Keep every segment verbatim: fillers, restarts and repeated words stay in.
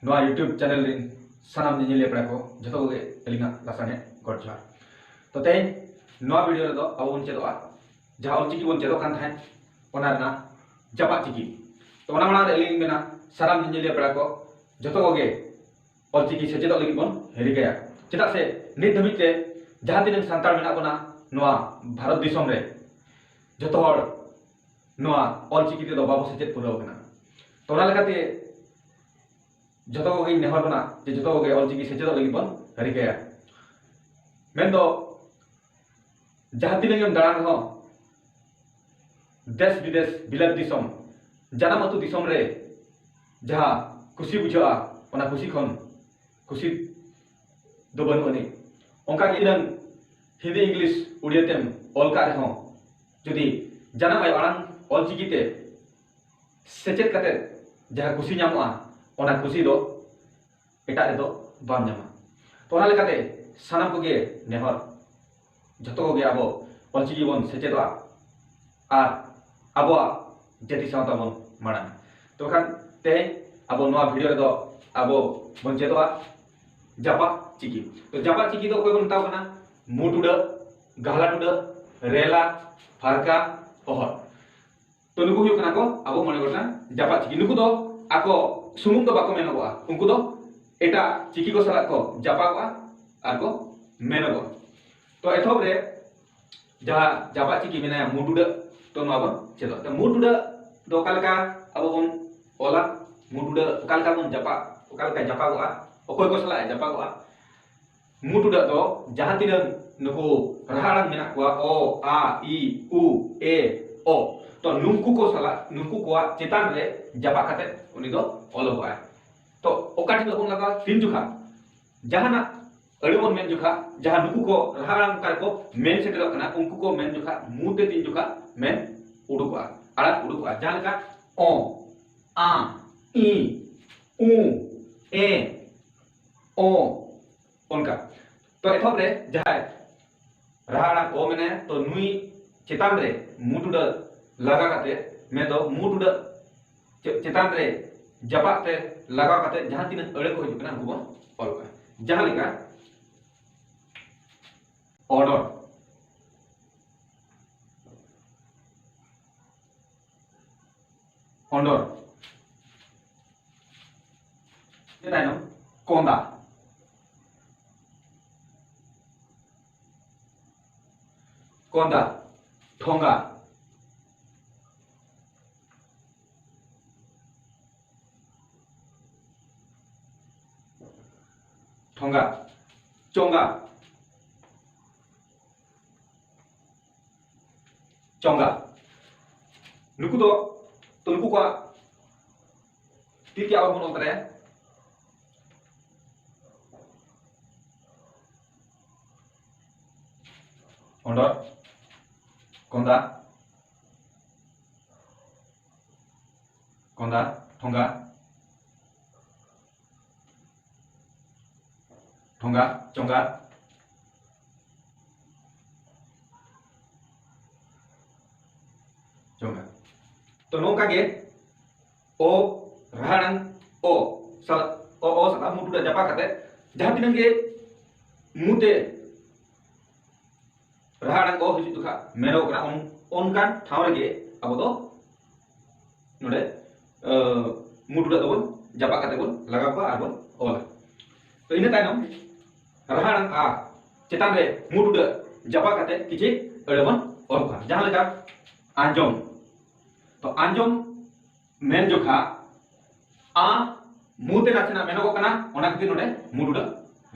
ᱱᱚᱣᱟ YouTube channel ᱨᱤᱱ ᱥᱟᱱᱟᱢ ᱧᱮᱧᱮᱞᱤᱭᱟᱹ ᱯᱮᱲᱟ ᱠᱚ ᱡᱚᱛᱚ ᱠᱚᱜᱮ ᱟᱹᱞᱤᱧᱟᱜ ᱞᱟᱥᱟᱱᱦᱮᱫ ᱜᱚᱰ ᱡᱚᱦᱟᱨ᱾ ᱛᱚ ᱛᱮᱦᱮᱧ ᱱᱚᱣᱟ ᱵᱷᱤᱰᱤᱭᱳ ᱨᱮᱫᱚ ᱟᱵᱚ ᱵᱚᱱ ᱪᱮᱫᱚᱜᱼᱟ, ᱡᱟᱦᱟᱸ ᱚᱞᱪᱤᱠᱤ ᱵᱚᱱ ᱪᱮᱫᱚᱜ ᱠᱟᱱ ᱛᱟᱦᱮᱸᱫ ᱚᱱᱟ ᱨᱮᱱᱟᱜ ᱡᱟᱯᱟᱜ ᱪᱤᱠᱤ᱾ ᱛᱚ ᱚᱱᱟ ᱢᱟᱲᱟᱝ ᱨᱮ ᱟᱹᱞᱤᱧ ᱞᱤᱧ ᱢᱮᱱᱟ ᱥᱟᱱᱟᱢ ᱧᱮᱧᱮᱞᱤᱭᱟᱹ ᱯᱮᱲᱟ ᱠᱚ ᱡᱚᱛᱚ ᱠᱚᱜᱮ ᱚᱞᱪᱤᱠᱤ ᱥᱮᱪᱮᱫᱚᱜ ᱞᱟᱹᱜᱤᱫ ᱵᱚᱱ ᱨᱤᱠᱟᱹᱭᱟ, ᱪᱮᱫᱟᱜ ᱥᱮ ᱱᱤᱛ ᱫᱷᱟᱹᱵᱤᱡ ᱛᱮ ᱡᱟᱦᱟᱸ ᱛᱤᱱᱟᱹᱜ ᱥᱟᱱᱛᱟᱲ ᱢᱮᱱᱟᱜ ᱵᱚᱱᱟ ᱱᱚᱣᱟ ᱵᱷᱟᱨᱚᱛ ᱫᱤᱥᱚᱢ ᱨᱮ ᱡᱚᱛᱚ ᱦᱚᱲ ᱱᱚᱣᱟ ᱚᱞᱪᱤᱠᱤ ᱛᱮᱫᱚ ᱵᱟᱵᱚ ᱥᱮᱪᱮᱫ ᱯᱩᱨᱟᱹᱣ ᱠᱟᱱᱟ᱾ ᱛᱚ ᱚᱱᱟ ᱞᱮᱠᱟᱛᱮ ᱡᱚᱛᱚ ᱠᱚᱜᱮᱧ ᱱᱮᱦᱚᱨ ᱵᱚᱱᱟ ᱡᱮ ᱡᱚᱛᱚ ᱠᱚᱜᱮ ᱚᱞᱪᱤᱠᱤ ᱥᱮᱪᱮᱫᱚᱜ ᱞᱟᱹᱜᱤᱫ ᱵᱚᱱ ᱨᱤᱠᱟᱹᱭᱟ᱾ ᱢᱮᱱᱫᱚ ᱡᱟᱦᱟᱸ ᱛᱤᱱᱟᱹᱜ ᱜᱮᱢ ᱫᱟᱬᱟᱱ ᱨᱮᱦᱚᱸ ᱫᱮᱥ ᱵᱤᱫᱮᱥ ᱵᱤᱞᱟᱹᱛ ᱫᱤᱥᱚᱢ ᱡᱟᱱᱟᱢ ᱟᱹᱛᱩ ᱫᱤᱥᱚᱢ ᱨᱮ ᱡᱟᱦᱟᱸ ᱠᱩᱥᱤ ᱵᱩᱡᱷᱟᱹᱜᱼᱟ ᱚᱱᱟ ᱠᱩᱥᱤ ᱠᱷᱚᱱ ᱠᱩᱥᱤ ᱫᱚ ᱵᱟᱹᱱᱩᱜ ᱟᱹᱱᱤᱡ᱾ ᱚᱱᱠᱟ ᱜᱮ ᱤᱱᱟᱹᱝ ᱦᱤᱱᱫᱤ ᱤᱝᱞᱤᱥ ᱩᱲᱤᱭᱟ ᱛᱮᱢ ᱚᱞ ᱠᱟᱜ ᱨᱮᱦᱚᱸ ᱡᱩᱫᱤ ᱡᱟᱱᱟᱢ ᱟᱭᱳ ᱟᱲᱟᱝ ᱚᱞᱪᱤᱠᱤ ᱛᱮ ᱥᱮᱪᱮᱫ ᱠᱟᱛᱮ ᱡᱟᱦᱟᱸ ᱠᱩᱥᱤ ᱧᱟᱢᱚᱜᱼᱟ ᱚᱱᱟ ᱠᱩᱥᱤ ᱫᱚ ᱮᱴᱟᱜ ᱨᱮᱫᱚ ᱵᱟᱢ ᱧᱟᱢᱟ᱾ ᱛᱚ ᱚᱱᱟ ᱞᱮᱠᱟᱛᱮ ᱥᱟᱱᱟᱢ ᱠᱚᱜᱮ ᱱᱮᱦᱚᱨ ᱡᱚᱛᱚ ᱠᱚᱜᱮ ᱟᱵᱚ ᱚᱞᱪᱤᱠᱤ ᱵᱚᱱ ᱥᱮᱪᱮᱫᱚᱜᱼᱟ ᱟᱨ ᱟᱵᱚᱣᱟᱜ ᱡᱟᱹᱛᱤ ᱥᱟᱶᱛᱟ ᱵᱚᱱ ᱢᱟᱲᱟᱝᱟ᱾ ᱛᱚ ᱠᱷᱟᱱ ᱛᱮᱦᱮᱧ ᱟᱵᱚ ᱱᱚᱣᱟ ᱵᱷᱤᱰᱤᱭᱳ ᱨᱮᱫᱚ ᱟᱵᱚ ᱵᱚᱱ ᱪᱮᱫᱚᱜᱼᱟ ᱡᱟᱯᱟᱜ ᱪᱤᱠᱤ᱾ ᱛᱚ ᱡᱟᱯᱟᱜ ᱪᱤᱠᱤ ᱫᱚ ᱚᱠᱚᱭ ᱵᱚᱱ ᱢᱮᱛᱟᱣ ᱠᱟᱱᱟ? ᱢᱩ ᱴᱩᱰᱟᱹᱜ, ᱜᱟᱦᱞᱟ ᱴᱩᱰᱟᱹᱜ, ᱨᱮᱞᱟ, ᱯᱷᱟᱨᱠᱟ, ᱚᱦᱚᱫ᱾ ᱛᱚ ᱱᱩᱠᱩ ᱦᱩᱭᱩᱜ ᱠᱟᱱᱟ ᱠᱚ ᱟᱵᱚ ᱢᱚᱬᱮ ᱜᱚᱴᱟᱝ ᱡᱟᱯᱟᱜ ᱪᱤᱠᱤ᱾ ᱱᱩᱠᱩ ᱫᱚ ᱟᱠᱚ ᱥᱩᱢᱩᱝ ᱫᱚ ᱵᱟᱠᱚ ᱢᱮᱱᱚᱜᱚᱜᱼᱟ, ᱩᱱᱠᱩ ᱫᱚ ᱮᱴᱟᱜ ᱪᱤᱠᱤ ᱠᱚ ᱥᱟᱞᱟᱜ ᱠᱚ ᱡᱟᱯᱟᱜᱚᱜᱼᱟ ᱟᱨ ᱠᱚ ᱢᱮᱱᱚᱜᱚᱜᱼᱟ᱾ ᱛᱚ ᱮᱛᱚᱦᱚᱵ ᱨᱮ ᱡᱟᱦᱟᱸ ᱡᱟᱯᱟᱜ ᱪᱤᱠᱤ ᱢᱮᱱᱟᱭᱟ ᱢᱩ ᱴᱩᱰᱟᱹᱜ, ᱛᱚ ᱱᱚᱣᱟ ᱵᱚᱱ ᱪᱮᱫᱚᱜᱼᱟ᱾ ᱛᱚ ᱢᱩ ᱴᱩᱰᱟᱹᱜ ᱫᱚ ᱚᱠᱟ ᱞᱮᱠᱟ ᱟᱵᱚ ᱵᱚᱱ ᱚᱞᱟ? ᱢᱩ ᱴᱩᱰᱟᱹᱜ ᱚᱠᱟ ᱞᱮᱠᱟ ᱵᱚᱱ ᱡᱟᱯᱟᱜ, ᱚᱠᱟ ᱞᱮᱠᱟ ᱡᱟᱯᱟᱜᱚᱜᱼᱟ, ᱚᱠᱚᱭ ᱠᱚ ᱥᱟᱞᱟᱜ ᱮ ᱡᱟᱯᱟᱜᱚᱜᱼᱟ? ᱢᱩ ᱴᱩᱰᱟᱹᱜ ᱫᱚ ᱡᱟᱦᱟᱸ ᱛᱤᱱᱟᱹᱜ ᱱᱩᱠᱩ ᱨᱟᱦᱟ ᱟᱲᱟᱝ ᱢᱮᱱᱟᱜ ᱠᱚᱣᱟ, ᱚ, ᱟ, ᱤ, ᱩ, ᱮ, ᱚ, ᱛᱚ ᱱᱩᱠᱩ ᱠᱚ ᱥᱟᱞᱟᱜ, ᱱᱩᱠᱩ ᱠᱚᱣᱟᱜ ᱪᱮᱛᱟᱱ ᱨᱮ ᱡᱟᱯᱟᱜ ᱠᱟᱛᱮ ᱩᱱᱤ ᱫᱚ ᱚᱞᱚᱜᱚᱜᱼᱟᱭ᱾ ᱛᱚ ᱚᱠᱟ ᱴᱷᱮᱱ ᱵᱚᱱ ᱞᱟᱜᱟᱣᱟ? ᱛᱤᱱ ᱡᱚᱠᱷᱟ ᱡᱟᱦᱟᱱᱟᱜ ᱟᱹᱲᱟᱹ ᱵᱚᱱ ᱢᱮᱱ ᱡᱚᱠᱷᱟ, ᱡᱟᱦᱟᱸ ᱱᱩᱠᱩ ᱠᱚ ᱨᱟᱦᱟ ᱟᱲᱟᱝ ᱚᱠᱟ ᱨᱮᱠᱚ ᱢᱮᱱ ᱥᱮᱴᱮᱨᱚᱜ ᱠᱟᱱᱟ, ᱩᱱᱠᱩ ᱠᱚ ᱢᱮᱱ ᱡᱚᱠᱷᱟ ᱢᱩ ᱛᱮ ᱛᱤᱱ ᱡᱚᱠᱷᱟ ᱢᱮᱱ ᱩᱰᱩᱠᱚᱜᱼᱟ, ᱟᱲᱟᱝ ᱩᱰᱩᱠᱚᱜᱼᱟ, ᱡᱟᱦᱟᱸ ᱞᱮᱠᱟ ᱚ, ᱟ, ᱤ, ᱩ, ᱮ, ᱚ, ᱚᱱᱠᱟ᱾ ᱛᱚ ᱮᱛᱚᱦᱚᱵ ᱨᱮ ᱡᱟᱦᱟᱸᱭ ᱨᱟᱦᱟ ᱟᱲᱟᱝ ᱚ ᱢᱮᱱᱟᱭᱟ, ᱛᱚ ᱱᱩᱭ ᱪᱮᱛᱟᱱ ᱨᱮ ᱢᱩ ᱴᱩᱰᱟᱹᱜ ᱞᱟᱜᱟ ᱠᱟᱛᱮ, ᱢᱮᱱᱫᱚ ᱢᱩ ᱴᱩᱰᱟᱹᱜ ᱪᱮ-, ᱪᱮᱛᱟᱱ ᱨᱮ ᱡᱟᱯᱟᱜ ᱛᱮ ᱞᱟᱜᱟᱣ ᱠᱟᱛᱮ ᱡᱟᱦᱟᱸ ᱛᱤᱱᱟᱹᱜ ᱟᱹᱲᱟᱹ ᱠᱚ ᱦᱤᱡᱩᱜ ᱠᱟᱱᱟ, ᱩᱱᱠᱩ ᱵᱚᱱ ᱚᱞ ᱠᱟᱜᱼᱟ᱾ ᱡᱟᱦᱟᱸ ᱞᱮᱠᱟ, ᱚᱰᱚᱨ, ᱚᱸᱰᱚᱨ᱾ ᱤᱱᱟᱹ ᱛᱟᱭᱱᱚᱢ ᱠᱚᱸᱫᱟ, ᱠᱚᱸᱫᱟ, ᱴᱷᱚᱸᱜᱟ, ᱴᱷᱚᱸᱜᱟ, ᱪᱚᱸᱜᱟ, ᱪᱚᱸᱜᱟ᱾ ᱱᱩᱠᱩ ᱫᱚ, ᱛᱚ, ᱱᱩᱠᱩ ᱠᱚᱣᱟᱜ ᱛᱤ ᱛᱮᱭᱟᱜ ᱚᱞ ᱵᱚᱱ ᱚᱞ ᱛᱟᱨᱟᱭᱟ᱾ ᱚᱸᱰᱚᱨ, ᱠᱚᱸᱫᱟ, ᱠᱚᱸᱫᱟ, ᱴᱷᱚᱸᱜᱟ, ᱴᱷᱚᱸᱜᱟ, ᱪᱚᱸᱜᱟ, ᱪᱚᱸᱜᱟ᱾ ᱛᱚ, ᱱᱚᱝᱠᱟ ᱜᱮ ᱚ, ᱨᱟᱦᱟ ᱟᱲᱟᱝ ᱚ ᱥᱟᱞᱟᱜ, ᱚ, ᱚ ᱥᱟᱞᱟᱜ ᱢᱩ ᱴᱩᱰᱟᱹᱜ ᱡᱟᱯᱟᱜ ᱠᱟᱛᱮ ᱡᱟᱦᱟᱸ ᱛᱤᱱᱟᱹᱜ ᱜᱮ ᱢᱩ ᱛᱮ ᱨᱟᱦᱟ ᱟᱲᱟᱝ ᱚ ᱦᱤᱡᱩᱜ ᱡᱚᱠᱷᱟ ᱢᱮᱱᱚᱜ ᱠᱟᱱᱟ, ᱚᱱ-, ᱚᱱᱠᱟᱱ ᱴᱷᱟᱶ ᱨᱮᱜᱮ ᱟᱵᱚ ᱫᱚ ᱱᱚᱰᱮ, ᱟᱹ, ᱢᱩ ᱴᱩᱰᱟᱹᱜ ᱫᱚᱵᱚᱱ ᱡᱟᱯᱟᱜ ᱠᱟᱛᱮ ᱵᱚᱱ ᱞᱟᱜᱟᱣ ᱠᱚᱣᱟ ᱟᱨ ᱵᱚᱱ ᱚᱞᱟ᱾ ᱛᱚ, ᱤᱱᱟᱹ ᱛᱟᱭᱱᱚᱢ ᱨᱟᱦᱟ ᱟᱲᱟᱝ ᱟ ᱪᱮᱛᱟᱱ ᱨᱮ ᱢᱩ ᱴᱩᱰᱟᱹᱜ ᱡᱟᱯᱟᱜ ᱠᱟᱛᱮ ᱠᱤᱪᱷᱤ ᱟᱹᱲᱟᱹ ᱵᱚᱱ ᱚᱞ ᱠᱚᱣᱟ᱾ ᱡᱟᱦᱟᱸ ᱞᱮᱠᱟ ᱟᱸᱡᱚᱢ, ᱛᱚ, ᱟᱸᱡᱚᱢ ᱢᱮᱱ ᱡᱚᱠᱷᱟ ᱟ ᱢᱩ ᱛᱮ ᱱᱟᱥᱮᱱᱟᱜ ᱢᱮᱱᱚᱜᱚᱜ ᱠᱟᱱᱟ, ᱚᱱᱟ ᱠᱷᱟᱹᱛᱤᱨ ᱱᱚᱰᱮ ᱢᱩ ᱴᱩᱰᱟᱹᱜ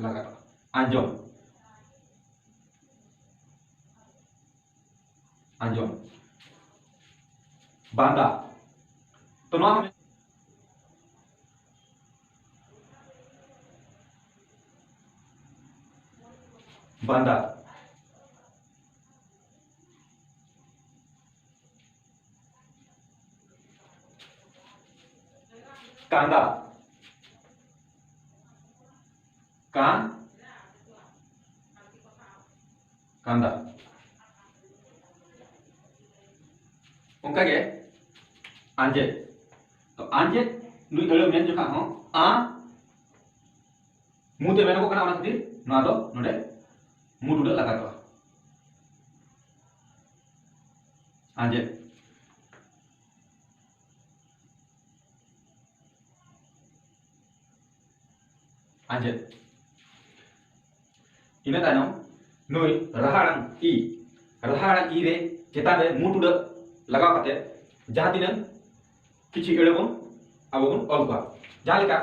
ᱞᱟᱜᱟᱜᱼᱟ᱾ ᱟᱸᱡᱚᱢ, ᱟᱸᱡᱚᱢ᱾ ᱵᱟᱸᱫᱟ᱾ ᱛᱚ, ᱱᱚᱣᱟ ᱦᱚᱸ ᱵᱟᱸᱫᱟ᱾ ᱠᱟᱸᱫᱟ᱾ ᱠᱟᱸ-, ᱠᱟᱸᱫᱟ᱾ ᱚᱱᱠᱟ ᱜᱮ ᱟᱸᱡᱮᱫ᱾ ᱛᱚ, ᱟᱸᱡᱮᱫ ᱱᱩᱭ ᱟᱹᱲᱟᱹ ᱢᱮᱱ ᱡᱚᱠᱷᱟᱜ ᱦᱚᱸ ᱟ ᱢᱩ ᱛᱮ ᱢᱮᱱᱚᱜᱚᱜ ᱠᱟᱱᱟ, ᱚᱱᱟ ᱠᱷᱟᱹᱛᱤᱨ ᱱᱚᱣᱟ ᱫᱚ ᱱᱚᱰᱮ ᱢᱩ ᱴᱩᱰᱟᱹᱜ ᱞᱟᱜᱟᱛᱚᱜᱼᱟ᱾ ᱟᱸᱡᱮᱫ᱾ ᱟᱸᱡᱮᱫ᱾ ᱤᱱᱟᱹ ᱛᱟᱭᱱᱚᱢ ᱱᱩᱭ ᱨᱟᱦᱟ ᱟᱲᱟᱝ ᱤ, ᱨᱟᱦᱟ ᱟᱲᱟᱝ ᱤ ᱨᱮ ᱪᱮᱛᱟᱱ ᱨᱮ ᱢᱩ ᱴᱩᱰᱟᱹᱜ ᱞᱟᱜᱟᱣ ᱠᱟᱛᱮ ᱡᱟᱦᱟᱸ ᱛᱤᱱᱟᱹᱜ ᱠᱤᱪᱷᱤ ᱟᱹᱲᱟᱹ ᱵᱚᱱ ᱟᱵᱚ ᱵᱚᱱ ᱚᱞ ᱠᱚᱣᱟ᱾ ᱡᱟᱦᱟᱸ ᱞᱮᱠᱟ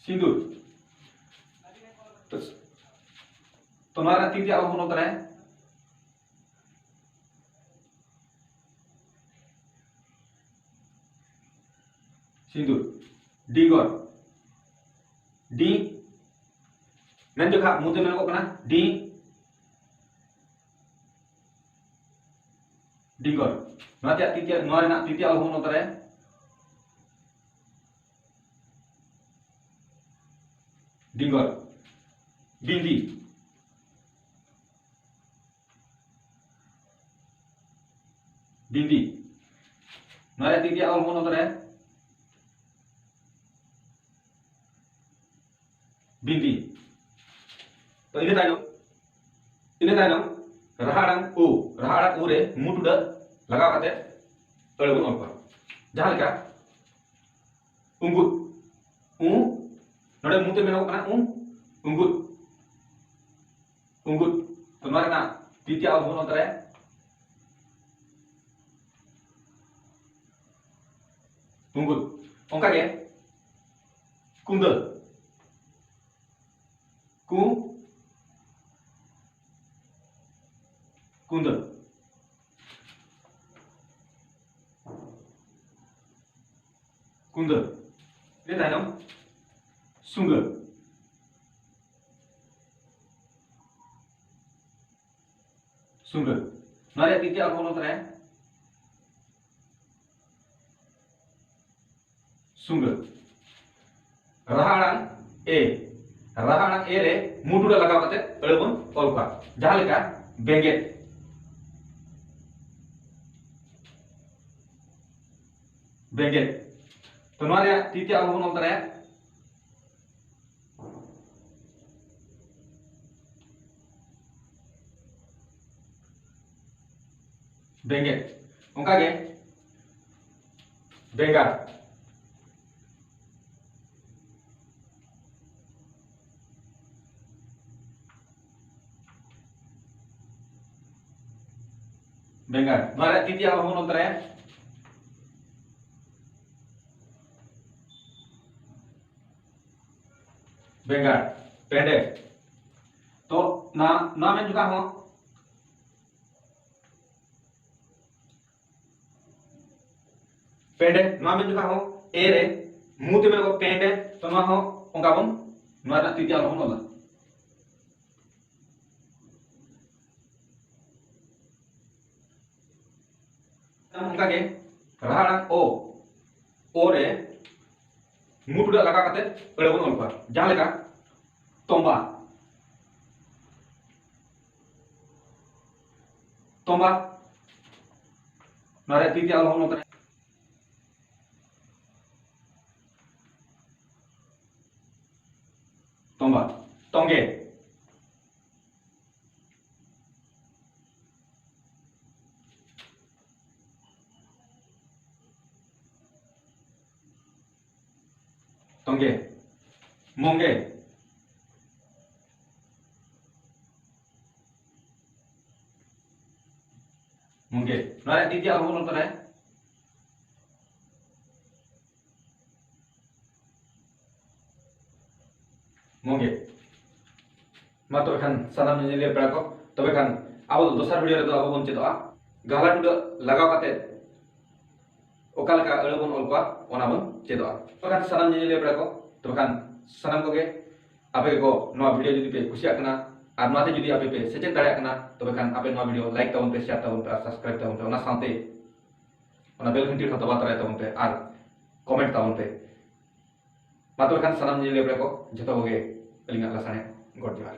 ᱥᱤᱸᱫᱩᱨ᱾ ᱛᱚ, ᱛᱚ ᱱᱚᱣᱟ ᱨᱮᱱᱟᱜ ᱛᱤᱨᱭᱳ ᱟᱵᱚ ᱵᱚᱱ ᱚᱞ ᱛᱚᱨᱟᱭᱟ᱾ ᱥᱤᱸᱫᱩᱨ᱾ ᱰᱤᱸᱜᱚᱨ᱾ ᱰᱤ ᱢᱮᱱ ᱡᱚᱠᱷᱟ ᱢᱩ ᱛᱮ ᱢᱮᱱᱚᱜᱚᱜ ᱠᱟᱱᱟ ᱰᱤ, ᱰᱤᱸᱜᱚᱨ᱾ ᱱᱚᱣᱟ ᱛᱮᱭᱟᱜ ᱛᱤᱨᱭᱳ, ᱱᱚᱣᱟ ᱨᱮᱱᱟᱜ ᱛᱤᱨᱭᱳ ᱟᱵᱚ ᱵᱚᱱ ᱚᱞ ᱛᱚᱨᱟᱭᱟ᱾ ᱰᱤᱸᱜᱚᱨ᱾ ᱵᱤᱸᱫᱤ᱾ ᱵᱤᱸᱫᱤ᱾ ᱱᱚᱣᱟ ᱨᱮᱭᱟᱜ ᱛᱤᱨᱭᱳ ᱟᱵᱚ ᱵᱚᱱ ᱚᱞ ᱛᱚᱨᱟᱭᱟ᱾ ᱵᱤᱸᱫᱤ᱾ ᱛᱚ, ᱤᱱᱟᱹ ᱛᱟᱭᱱᱚᱢ, ᱤᱱᱟᱹ ᱛᱟᱭᱱᱚᱢ ᱨᱟᱦᱟ ᱟᱲᱟᱝ ᱩ, ᱨᱟᱦᱟ ᱟᱲᱟᱝ ᱩ ᱨᱮ ᱢᱩ ᱴᱩᱰᱟᱹᱜ ᱞᱟᱜᱟᱣ ᱠᱟᱛᱮ ᱟᱹᱲᱟᱹ ᱵᱚᱱ ᱚᱞ ᱠᱚᱣᱟ᱾ ᱡᱟᱦᱟᱸ ᱞᱮᱠᱟ, ᱩᱸᱜᱩᱫ᱾ ᱩ, ᱱᱚᱰᱮ ᱢᱩ ᱛᱮ ᱢᱮᱱᱚᱜᱚᱜ ᱠᱟᱱᱟ ᱩ, ᱩᱸᱜᱩᱫ᱾ ᱩᱸᱜᱩᱫ᱾ ᱛᱚ, ᱱᱚᱣᱟ ᱨᱮᱱᱟᱜ ᱛᱤᱨᱭᱳ ᱟᱵᱚ ᱵᱚᱱ ᱚᱞ ᱛᱚᱨᱟᱭᱟ᱾ ᱩᱸᱜᱩᱫ᱾ ᱚᱱᱠᱟ ᱜᱮ ᱠᱩᱸᱫᱟᱹ᱾ ᱠᱩ, ᱠᱩᱸᱫᱟᱹ᱾ ᱠᱩᱸᱫᱟᱹ᱾ ᱤᱱᱟᱹ ᱛᱟᱭᱱᱚᱢ ᱥᱩᱸᱜᱟᱹ᱾ ᱥᱩᱸᱜᱟᱹ᱾ ᱱᱚᱣᱟ ᱨᱮᱭᱟᱜ ᱛᱤᱨᱭᱳ ᱟᱵᱚ ᱵᱚᱱ ᱚᱞ ᱛᱚᱨᱟᱭᱟ᱾ ᱥᱩᱸᱜᱟᱹ᱾ ᱨᱟᱦᱟ ᱟᱲᱟᱝ ᱮ, ᱨᱟᱦᱟ ᱟᱲᱟᱝ ᱮ ᱨᱮ ᱢᱩ ᱴᱩᱰᱟᱹᱜ ᱞᱟᱜᱟᱣ ᱠᱟᱛᱮ ᱟᱹᱲᱟᱹ ᱵᱚᱱ ᱚᱞ ᱠᱚᱣᱟ᱾ ᱡᱟᱦᱟᱸ ᱞᱮᱠᱟ, ᱵᱮᱸᱜᱮᱫ᱾ ᱵᱮᱸᱜᱮᱫ᱾ ᱛᱚ ᱱᱚᱣᱟ ᱨᱮᱭᱟᱜ ᱛᱤ ᱛᱮᱭᱟᱜ ᱚᱞ ᱦᱚᱸᱵᱚᱱ ᱚᱞ ᱛᱚᱨᱟᱭᱟ᱾ ᱵᱮᱸᱜᱮᱫ᱾ ᱚᱱᱠᱟᱜᱮ ᱵᱮᱸᱜᱟᱲ᱾ ᱵᱮᱸᱜᱟᱲ᱾ ᱱᱚᱣᱟ ᱨᱮᱭᱟᱜ ᱛᱤ ᱛᱮᱭᱟᱜ ᱚᱞ ᱦᱚᱸᱵᱚᱱ ᱚᱞ ᱛᱚᱨᱟᱭᱟ᱾ ᱵᱮᱸᱜᱟᱲ᱾ ᱯᱮᱸᱰᱮ᱾ ᱛᱚ ᱱᱟ-, ᱱᱚᱣᱟ ᱢᱮᱱ ᱡᱚᱠᱷᱟ ᱦᱚᱸ ᱯᱮᱸᱰᱮ, ᱱᱚᱣᱟ ᱢᱮᱱ ᱡᱚᱠᱷᱟ ᱦᱚᱸ ᱮ ᱨᱮ ᱢᱩ ᱛᱮ ᱢᱮᱱᱟᱜ ᱠᱚ ᱯᱮᱸᱰᱮ, ᱛᱚ ᱱᱚᱣᱟ ᱦᱚᱸ ᱚᱱᱠᱟ ᱵᱚᱱ, ᱱᱚᱣᱟ ᱨᱮᱱᱟᱜ ᱛᱤ ᱛᱮ ᱟᱞᱚ ᱵᱚᱱ ᱚᱞᱟ᱾ ᱚᱱᱠᱟᱜᱮ ᱨᱟᱦᱟ ᱟᱲᱟᱝ ᱚ, ᱚ ᱨᱮ ᱢᱩ ᱴᱩᱰᱟᱹᱜ ᱞᱟᱜᱟᱣ ᱠᱟᱛᱮ ᱟᱹᱲᱟᱹ ᱵᱚᱱ ᱚᱞ ᱠᱚᱣᱟ᱾ ᱡᱟᱦᱟᱸ ᱞᱮᱠᱟ ᱛᱚᱸᱵᱟ, ᱛᱚᱸᱵᱟ᱾ ᱱᱚᱣᱟ ᱨᱮ ᱛᱤ ᱛᱮ ᱟᱞᱚ ᱵᱚᱱ ᱚᱞ ᱛᱟᱨᱟ᱾ ᱛᱚᱸᱵᱟ, ᱛᱚᱸᱜᱮ᱾ ᱛᱚᱸᱜᱮ, ᱢᱚᱸᱜᱮ᱾ ᱢᱚᱸᱜᱮ᱾ ᱱᱚᱣᱟ ᱨᱮᱭᱟᱜ ᱛᱤ ᱛᱮᱭᱟᱜ ᱦᱚᱸ ᱵᱚᱱ ᱚᱞ ᱛᱚᱨᱟᱭᱟ᱾ ᱢᱚᱸᱜᱮ᱾ ᱢᱟ ᱛᱚᱵᱮ ᱠᱷᱟᱱ ᱥᱟᱱᱟᱢ ᱧᱮᱧᱮᱞᱤᱭᱟᱹ ᱯᱮᱲᱟ ᱠᱚ, ᱛᱚᱵᱮ ᱠᱷᱟᱱ ᱟᱵᱚ ᱫᱚ ᱫᱚᱥᱟᱨ video ᱨᱮᱫᱚ ᱟᱵᱚ ᱵᱚᱱ ᱪᱮᱫᱚᱜᱼᱟ ᱜᱟᱦᱞᱟ ᱴᱩᱰᱟᱹᱜ ᱞᱟᱜᱟᱣ ᱠᱟᱛᱮ ᱚᱠᱟ ᱞᱮᱠᱟ ᱟᱹᱲᱟᱹ ᱵᱚᱱ ᱚᱞ ᱠᱚᱣᱟ, ᱚᱱᱟ ᱵᱚᱱ ᱪᱮᱫᱚᱜᱼᱟ᱾ ᱛᱚᱵᱮ ᱠᱷᱟᱱ ᱥᱟᱱᱟᱢ ᱧᱮᱧᱮᱞᱤᱭᱟᱹ ᱯᱮᱲᱟ ᱠᱚ, ᱛᱚᱵᱮ ᱠᱷᱟᱱ ᱥᱟᱱᱟᱢ ᱠᱚᱜᱮ ᱟᱯᱮ ᱠᱚ ᱱᱚᱣᱟ video ᱡᱩᱫᱤ ᱯᱮ ᱠᱩᱥᱤᱭᱟᱜ ᱠᱟᱱᱟ ᱟᱨ ᱱᱚᱣᱟᱛᱮ ᱡᱩᱫᱤ ᱟᱯᱮ ᱯᱮ ᱥᱮᱪᱮᱫ ᱫᱟᱲᱮᱭᱟᱜ ᱠᱟᱱᱟ, ᱛᱚᱵᱮ ᱠᱷᱟᱱ ᱟᱯᱮ ᱱᱚᱣᱟ video like ᱛᱟᱵᱚᱱ ᱯᱮ, share ᱛᱟᱵᱚᱱ ᱯᱮ ᱟᱨ subscribe ᱛᱟᱵᱚᱱ ᱯᱮ, ᱚᱱᱟ ᱥᱟᱶᱛᱮ ᱚᱱᱟ bell ᱜᱷᱟᱱᱴᱤ ᱦᱚᱸ ᱫᱟᱵᱟᱣ ᱛᱚᱨᱟᱭ ᱛᱟᱵᱚᱱ ᱯᱮ ᱟᱨ comment ᱛᱟᱵᱚᱱ ᱯᱮ᱾ ᱢᱟ ᱛᱚᱵᱮ ᱠᱷᱟᱱ ᱥᱟᱱᱟᱢ ᱧᱮᱧᱮᱞᱤᱭᱟᱹ ᱯᱮᱲᱟ ᱠᱚ ᱡᱷᱚᱛᱚ ᱠᱚᱜᱮ ᱟᱹᱞᱤᱧᱟᱜ ᱞᱟᱥᱟᱲᱦᱮᱫ ᱜᱚᱰ ᱡᱚᱦᱟᱨ᱾